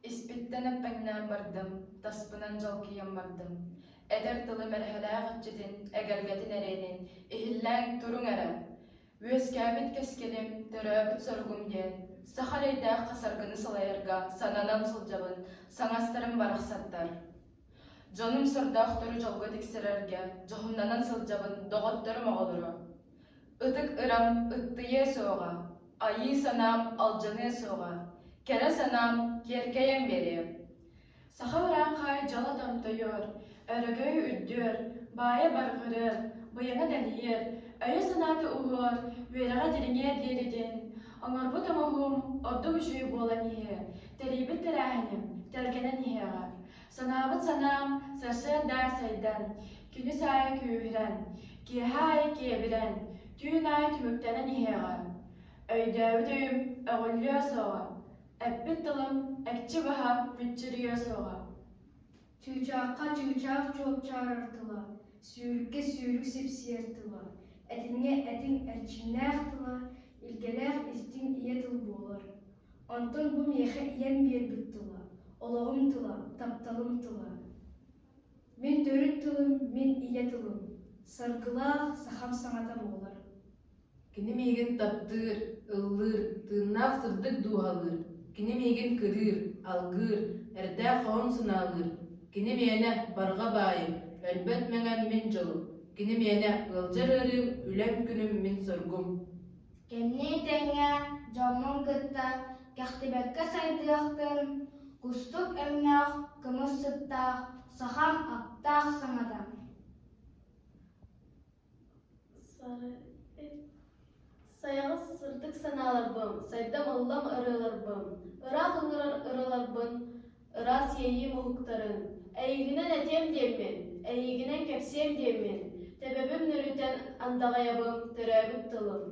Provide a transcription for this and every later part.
Испиттэн эппэҥнээн бардым, таспынан дьалкыйан бардым. Эдэр тылым эрэһэлээх иччитин, эгэлгэтин эриэнин, иһиллээҥ туруҥ эрэ! Үөскээбит кэскилим, төрөөбүт соругум диэн, саха эрэйдээх хасаргыны салайарга сананан сылдьабын, саҥастарым барахсаттар. Дьонум сордоохтору дьолго тиксэрэргэ дьоһуннанан сылдьабын, доҕотторум оҕолоро. Ытык ырам ыттыйыа суоҕа, айыы санаам алдьаныа суоҕа, кэрэ санаам киэркэйэн биэриэ. Саха урааҥхай дьоло томтойор, өрөгөй үрдүөр, баайа барҕырыар, быйаҥа дэлийиэр, өйө-санаата уһуор, үөрэҕэ дириҥиэр диэритин, оҥорбут оҥоһуум ордук үчүгэй буолан иһиэ, тэрийбит тэрээһиним тэлгэнэн иһиэҕэ. Санаабыт санаам сарсыарда сайдан, күнүс аайы күүһүрэн, киэһэ аайы киэбирэн, түүн аайы түмүктэнэн иһиэҕэ. Өйдөөбүт өйүм өҕүллүө суоҕа, эппит тылым экчи баһа мүччүрүйүө суоҕа. Чыычаахха чыычаах чуопчаарар тыла, сүүрүккэ сүүрүк сипсийэр тыла, этиҥҥэ этиҥ эрчимнээх тыла, илгэлээх истиҥ ийэ тыл буолар. Онтон бу миэхэ ийэм биэрбит тыла, олоҕум тыла, тапталым тыла. Мин төрүт тылым, мин ийэ тылым, саргылаах сахам саҥата буолар. Кини миигин таптыыр, ыллыыр, тыыннаах сырдык дууһалыыр, кини миигин кырыыр, алгыыр, эрдээх хоһун сынаалыыр, кини миэнэ барҕа баайым, өлбөт мэҥэм мин дьолум, кини миэнэ ыалдьар ыарыым, үлэм күнүм мин соргум. Кэмниин тэҥҥэ дьоммун кытта кэхтибэккэ сайдыахтын, кустук өҥнөөх, кымыс сыттаах, сахам аптаах саҥата. Сайаҕас сырдык санааларбын, сайдам ыллам ырыаларбын, ыраах ыҥырар ыраларбын, ыраас иэйиим уһуктарын, эйигинэн этиэм диэммин, эйигинэн кэпсиэм диэммин, төбөбүм нөрүтэн андаҕайабын төрөөбүт тылым.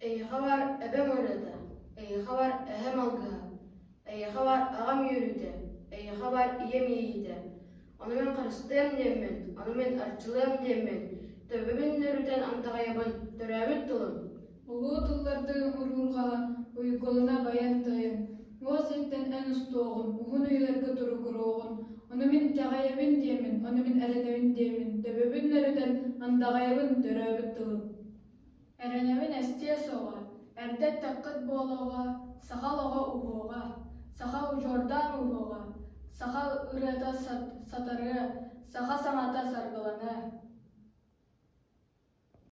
Эйиэхэ бар эбэм ырыата, эйиэхэ бар эһэм алгыһа, эйиэхэ бар аҕам үөрүүтэ, эйиэхэ бар ийэм иэйиитэ. Ону мин харыстыам диэммин, ону мин арчылыам диэммин, төбөбүн нөрүтэн андаҕайабын төрөөбүт тылым. Улуу тыллардыы уруурҕаһан, уйгулана байан-тайан, уос иһиттэн эн устуоҕун, уһун үйэлэргэ туругуруоҕун, ону мин итэҕэйэбин диэммин, ону мин эрэнэбин диэммин, төбөбүн нөрүтэн андаҕайабын төрөөбүт тылым. Эрэнэбин эстиэ суоҕа, эрдэ эттэххит буолуоҕа, саха олоҕо уһуоҕа, саха удьуордаан ууһуоҕа, саха ырыата сатарыа, саха саҥата саргыланыа.